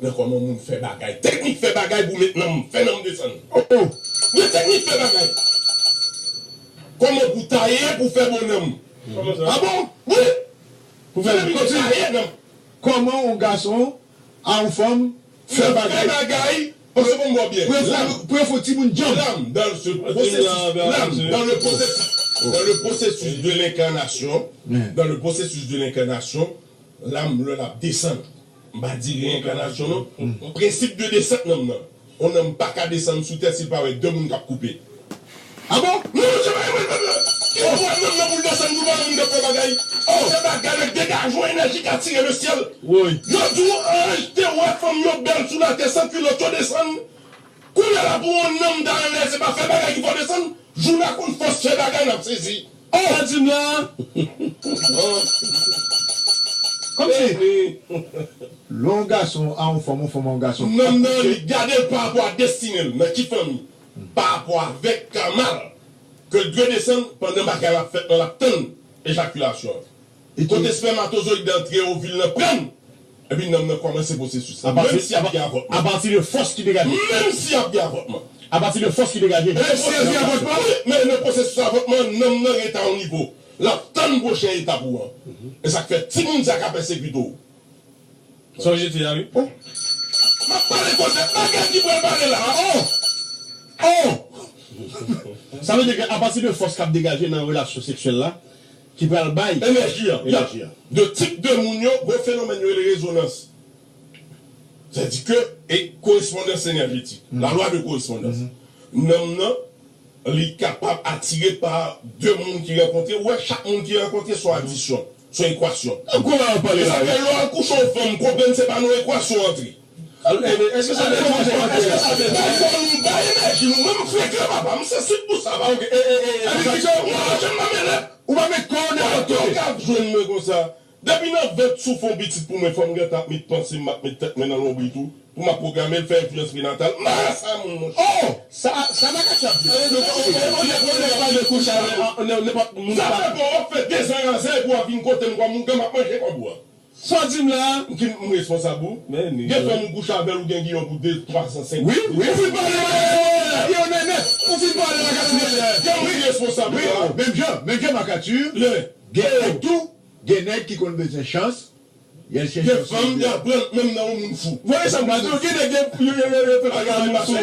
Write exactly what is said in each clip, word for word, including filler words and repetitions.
Nan kòman moun fè bagay. Teknik fè bagay pou met nanm, fè nanm desann. Oh! Gen teknik fè bagay. Kòman pou taye pou fè bon nanm. Kòman sa? Ah bon? Wi. Pou fè depi pou taye nanm. Kòman yon gason a yon fanm fè bagay. Fè bagay. Paske bon, bon, byen. Pou yo fè, pou yo fè timoun djanm. L'âme dans ce processus, l'âme dans le processus, dans le processus de l'incarnation, dans le processus de l'incarnation, l'âme, lè l ap desann. M pa di reenkanasyon, non. Prensip de desant nanm nan. Yon nanm pa ka desann sou tè si l pa wè de moun k ap koupe. Ah bon? Non, se pa yon moun nan. Ki pou wè nanm nan pou l desann pou pa moun k ap fè bagay? Oh, se bagay avèk degaje yon enèji k atire le syèl. Yo di w anj te wè fanm yo bèl sou latè san kilòt yo desann. Kounye a la pou yon nanm ta anlè, se pa fè bagay ki fè w desann. Jou n a konn fòs fè bagay n ap sezi. Oh! Sa di m la. Kòmsi lè yon gason a yon fanm, yon fanm a yon gason. Nanm nan li gade l pa rapò a destine l, nan ki fanmi, pa rapò avèk kama l, ke l dwe desann pandan bagay la ap fèt lan, l ap tann ejakilasyon an. Kote espèmatozoyid la antre, ovil lan pran l, epi nanm nan kòmanse pwosesis la. Menm si ap gen avòtman. Apati de fòs ki degaje. Menm si ap gen avòtman. Apati de fòs ki degaje. Menm si ap gen avòtman. Wi, men nan pwosesis avòtman, nanm nan rete a yon nivo. L ap tann pwochen etap ou an. E sa k fè timoun sa ka pèsekite w. Sa w jete a, wi. Oh. M ap pale koze bagay ki pral pale la. Oh! Oh! Sa vle di ke apati de fòs k ap degaje nan relasyon seksyèl la, ki pral bay enèji a. Enèji a. De tip de moun yo, gon fenomèn yo rele rezonans. Sa di ke, e korespondans enèjetik. La lwa de korespondans. Nanm nan, li kapab atire pa de moun ki rankontre. Ou wè, chak moun ki rankontre se yon adisyon, se yon ekwasyon. Nan kouran w pale la, wi. E sa fè lè w al kouche yon fanm, konprann se pa nan ekwasyon antre. Alò, e, èske sa vle di, èske sa vle di? Bay fò nou bay enèji nou. Mwen, m frekan, papa, m sansib pou sa, papa. Ok, e, e, e, e, mwen, mwen, jan m pa mele. Ou pa met kò w nenpòt kote. Ou ka jwenn mwen konsa. Depi nan vant si w fè yon pitit pou mwen, fò m gentan ap met panse m, m ap met tèt mwen nan lonbrit ou, pou m ap pwograme l, fè enfliyans prenatal. Marasa moun, monchè. Oh! Sa, sa Makati ap di. Olye, olye, olye, olye, olye, kouche avè, a, nenpòt moun. Sa fè bon, w ap fè dezan razè epi w ap vin kote m kòm ougan, m ap manje kòb ou a. Sa w di m la a? M ki, m responsab ou? Gen fanm ou kouche avè l, ou gen giyon pou de, twa san, senk. Wi, wi. Ou fin pale la, Makati. Ou fin pale la, Makati. Gen moun ki responsab la. Menm jan, menm jan, Makati. Gen nèg tou, gen nèg ki konn bezwen chans. Gen fanm ki ap pran menm nan yon moun fou. Voye sa m ba di w, gen nèg yo, yo, yo, yo, yo fè bagay moun fou.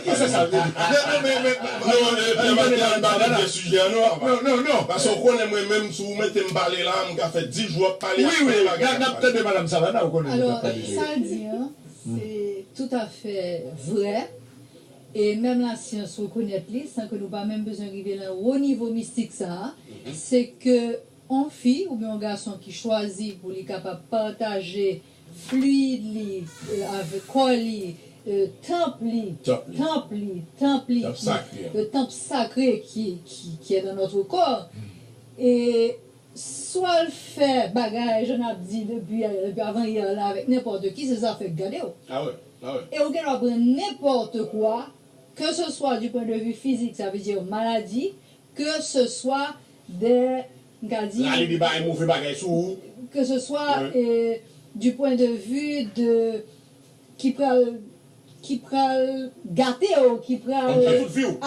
Kisa sa vle di? Non, non, men, men, men, non, e, Pierre Martin, ann pa mete sijè a non, apa. Non, non, non. Paske w konnen mwen menm, si w mete m pale la, m ka fè dis jou ap pale, ap pale bagay. Wi, wi, n ap tande madanm Savannah, ou konnen nou t ap pale de. Alò, sa l di an, se toutafè vrè. E menm lasyans rekonèt li, san ke nou pa menm bezwen rive nan wo nivo mistik sa a, se ke yon fi oubyen yon gason ki chwazi pou li kapab pataje fliyid li, e, avèk kò li, e, tanp li, tanp li, tanp li, tanp sakre, le temple sacré qui, qui, qui est dans notre corps. E swa l fè bagay, jan n ap di depi, depi avan yè la, avèk nenpòt ki, se zafè k gade w. Ah ouais, ah ouais. E ou gen dwa pran nenpòt kwa, que ce soit du point de vue physique, ça veut dire maladie, que ce soit des, m ka di, rale de bagay, move bagay sou ou. Que ce soit, euh, du point de vue de, ki pral, ki pral gate w, ki pral aji sou ou.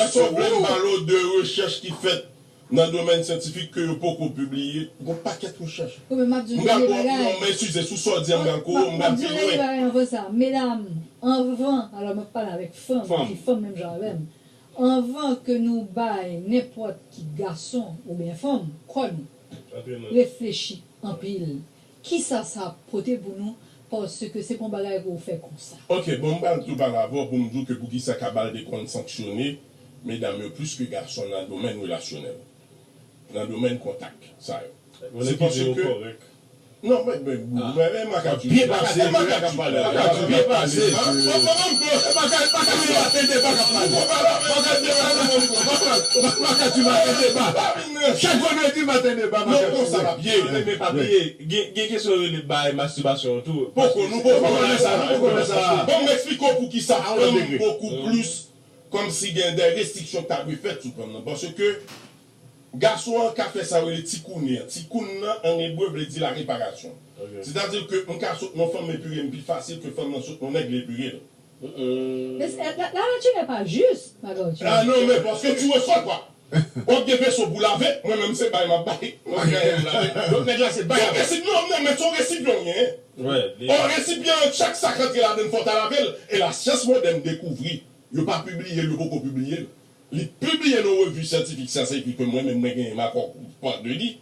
Èske w vle m pale w de rechèch ki fèt nan domèn syantifik ke yo poko pibliye? Gon pakèt rechèch. Wi, men m ap di w premye bagay. M pral, non, men eskize, sou sa w di a, m pral kore w, m pral pi lwen. M ap di w premye bagay anvan sa. Medam, anvan, alò m ap pale avèk fanm, ki fanm menm jan avè m. Anvan ke nou bay nenpòt ki gason oubyen fanm kò nou, reflechi anpil. Kisa sa ap pote pou nou? Paske se pa yon bagay ke w fè konsa. Ok, bon, m pral tou pale avè w pou m di w ke poukisa Kabal te konn sanksyone medam yo plis ke gason nan domèn relasyonèl, nan domèn kontak sa yo. Se paske Non, men, men, men, men, Makati. Byen pase, Makati, Makati, byen pase. Makati maten deba k ap pale. Makati maten deba. Chak vandredi maten deba, Makati. Non, konsa l ap ye. Men, men pa bliye, gen, gen kesyon yo rele bay mastibasyon an tou. Poko, nou poko konnen sa, nou poko konnen sa. Bon, m eksplike w poukisa fanm bokou plis kòmsi gen de restriksyon k ta dwe fèt sou fanm nan. Paske gason an ka fè sa yo rele tikoune an. Tikoun nan, an ebre, vle di la reparasyon. Sètadi ke m ka sot nan fanm epire m pi fasil ke fanm nan sot nan nèg li epire l. Mais la, la nature n'est pas juste, ma grande. Ah non, mais parce que tu reçois quoi? W ap gen veso pou lave, mwen menm se bay m ap bay. Donk nèg la se bay avè. Non, non, men se yon resipyan w genyen. Yon resipyan, chak sa k rantre ladan l fò w ta lave l. E lasyans modèn dekouvri, yo pa pibliye l, yo poko pibliye l. Li pibliye nan yon revi syantifik, Science Écrite, ke mwen menm mwen genyen makòk pa de li.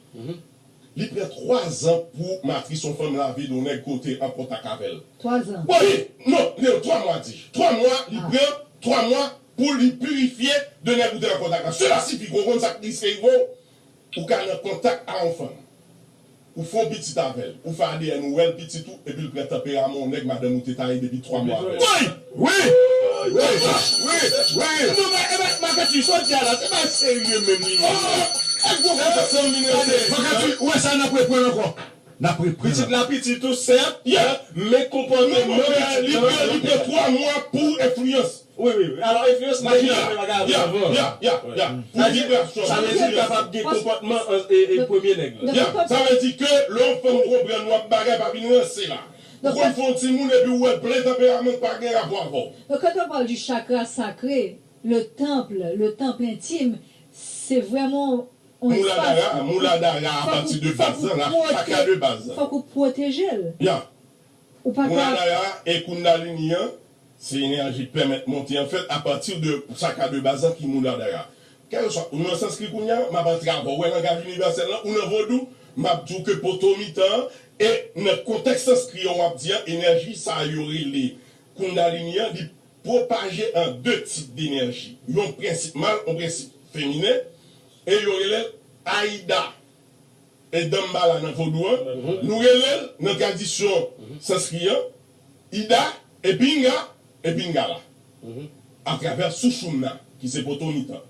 Li pran twa zan pou matris yon fanm lave de yon nèg ke w te an kontak avè l. Twa zan. Wi, non, li twa mwa di. Twa mwa, li pran twa mwa pou li pirifye de nèg ou te an kontak la. Sela sifi ke w konn sa k riske rive w, ou ka nan kontak a yon fanm. Ou fè yon pitit avè l. Ou fè A D N, ou wè l pitit ou, epi l pran tanperaman yon nèg madanm ou te ta ye depi twa mwa avè l. Wi! Wi! Wi! Wi! Wi! Non, men, e ben, Makati, sa w di a la, se pa serye menm li ye. Makati, ou wè sa n ap reprann ankò. N ap reprann. Pitit la pitit ou, sèt, men konpòteman pitit lan. Li pran twa mwa pou enfliyans. Wi, wi, wi. Alò, enfliyans la ki la fè bagay la avan. Ya, ya, ya, ya. Pou vibrasyon. Sa vle di l kapab gen konpòtman premye nèg la. Ya, sa vle di ke lè yon fanm konprann w ap bagay pa vin ranse la. Ou konn fè yon timoun epi w wè l plen tanperaman k pa gen rapò avè w. Donc, quand on parle du chakra sacré, le temple, le temple intime, c'est vraiment un espace. Mouladara, Mouladara apati de baz lan, la chakra de baz lan. Fòk ou pwoteje l. Ya. Ou pa ka. Mouladara e Kundalini an, se enèji k pèmèt monte an fèt apati de chakra de baz lan ki Mouladara. Kèlkeswa, nou nan sanskri kounye a, m ap antre avè w. Ou wè langaj inivèsèl lan, ou nan vodou, m ap di w ke poto mitan an, e nan kontèks sanskri an w ap di an, enèji sa a yo rele Kundalini an, li pwopaje an de tip denèji. Yon prensip mal, yon prensip feminen, e yo rele l Aida. E Danmbala nan vodou an, nou rele l nan tradisyon sanskri an, Ida, e Pinga, e Pingala. Atravè Sushumna, ki se poto mitan.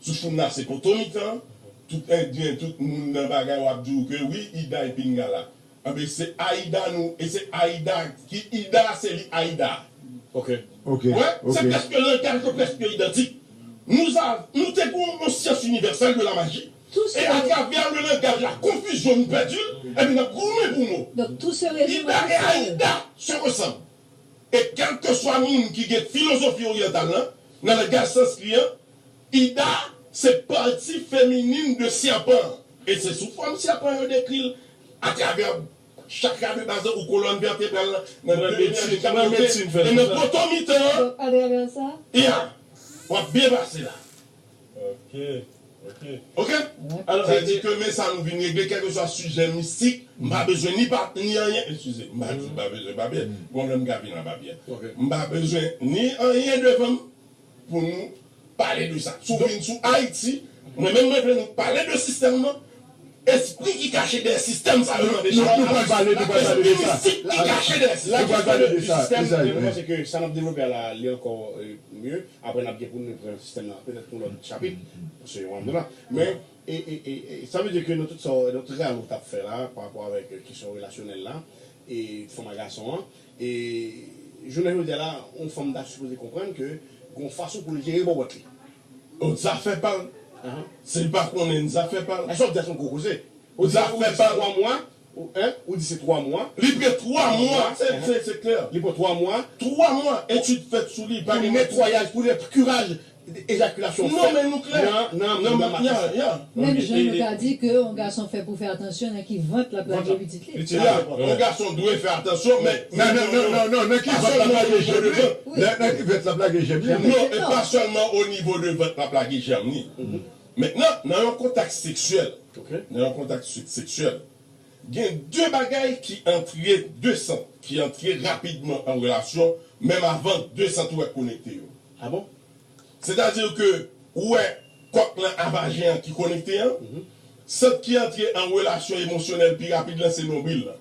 Sushumna se poto mitan, tout endyen, tout moun nan bagay w ap di w ke wi, Ida e Pingala. Anben se Aida nou, e se Aida ki Ida, se li Aida. Ok. Ok. Wè, se prèske langaj yo prèske idantik. Nou a, nou te gen yon syans inivèsèl de la maji. E atravè le langaj la konfizyon nou pèdi l, epi n ap goumen pou mo. Ida e Aida se resanm. E kèlkeswa moun ki gen filozofi oryantal lan, nan langaj sanskri an, Ida se pati feminin de sèpan an. E se sou fòm sèpan yo dekri l atravè chakra de baz lan ou kolòn vètebral lan, nan de enèji k ap monte, e nan poto mitan an, ya, w ap byen pase la. Ok. Ok. Sa di ke men sa nou vin regle, kèlkeswa sijè mistik, m pa bezwen ni pa, ni anyen, eskize, m pa di m pa bezwen papye, gon lè m ka vin an papye. M pa bezwen ni anyen devan m pou nou pale de sa. Si w vin sou Ayiti, mwen menm mwen vle nou pale de sistèm nan, espri ki kache dèyè sistèm sa yo mande chak. Nou pral pale, nou pral pale de sa. Espri mistik ki kache dèyè sistèm. Nou pral pale de sa. Mwen panse ke sa n ap devlope a la, li ankò mye. Apre n ap gen pou n reprann sistèm nan petèt yon lòt chapit, paske yon an de la. Men, e, e, e, e, sa vle di ke nan tout sa, nan tout travay ou t ap fè la, pa rapò avèk kesyon relasyonèl la, e fanm a gason an, e jounen jodi a la, yon fanm ta sipoze konprann ke gon fason pou l jere bòbòt li. Yon zafè pa l. Si l pa konnen, yon zafè pa l. Sa w di a se yon gwo koze. Ou di, ou di se twa mwa, ou, hein, ou di se twa mwa. Li pran twa mwa, se, se, se klè. Li pran twa mwa. Twa mwa, etid fèt sou li, pa gen manti. Pou netwayaj, pou kiraj, ejakilasyon fèt. Non, men nou klè. Nan, nan, nan, nan, ya, ya. Menm jan yo ka di ke yon gason fè pou fè atansyon nan ki vant l ap lage pitit li. Ya, yon gason dwe fè atansyon, men, men, non, non, non, non, nan ki vant l ap lage jèm li. Nan, nan ki vant l ap lage jèm li. Non, e pa sèlman o nivo de vant l ap lage jèm li. Mentnan, nan yon kontèks seksyèl, nan yon kontèks seksyèl, gen de bagay ki antre, de sant ki antre rapidman an relasyon, menm avan de sant ou wè konekte yo. Ah bon? Sètadi ke ou wè kòk lan a vajen an ki konekte an, sant ki antre an relasyon emosyonèl pi rapid lan se nonbril lan.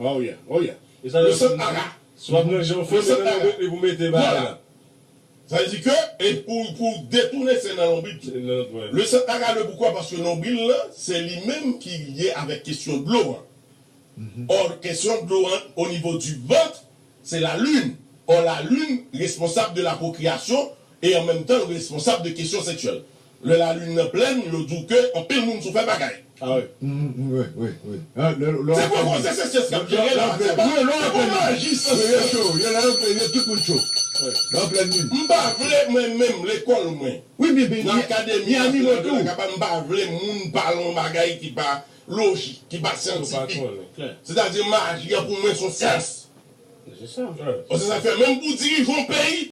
Oh yeah, oh yeah. Le sant ara. Le sant ara. Sa vle di ke, e pou, pou detounen, se nan lonbrit. Le sant ara de poukwa? Paske lonbrit lan, se li menm ki lye avèk kesyon dlo an. Or, kesyon dlo an, o nivo di vant, se la lune. Or, la lune responsable de la procréation et en même temps responsable de kesyon seksyèl. Lè la lune nan plèn, yo di w ke anpil moun sou fè bagay. Ah oui. Wi, wi, wi. Se pou konsèy se syans k ap jere la. Se pou maji se syans. Yo cho, yo la yo cho, tout moun cho. Nan plen moun. M pa vle mwen menm lekòl mwen. Wi, men, men, nan akademi, nan animo tou. M pa vle moun pale yon bagay ki pa lojik, ki pa syantifik. Sètadi maji an pou mwen se yon syans. Se sa. Paske sa fè menm pou dirijan yon peyi,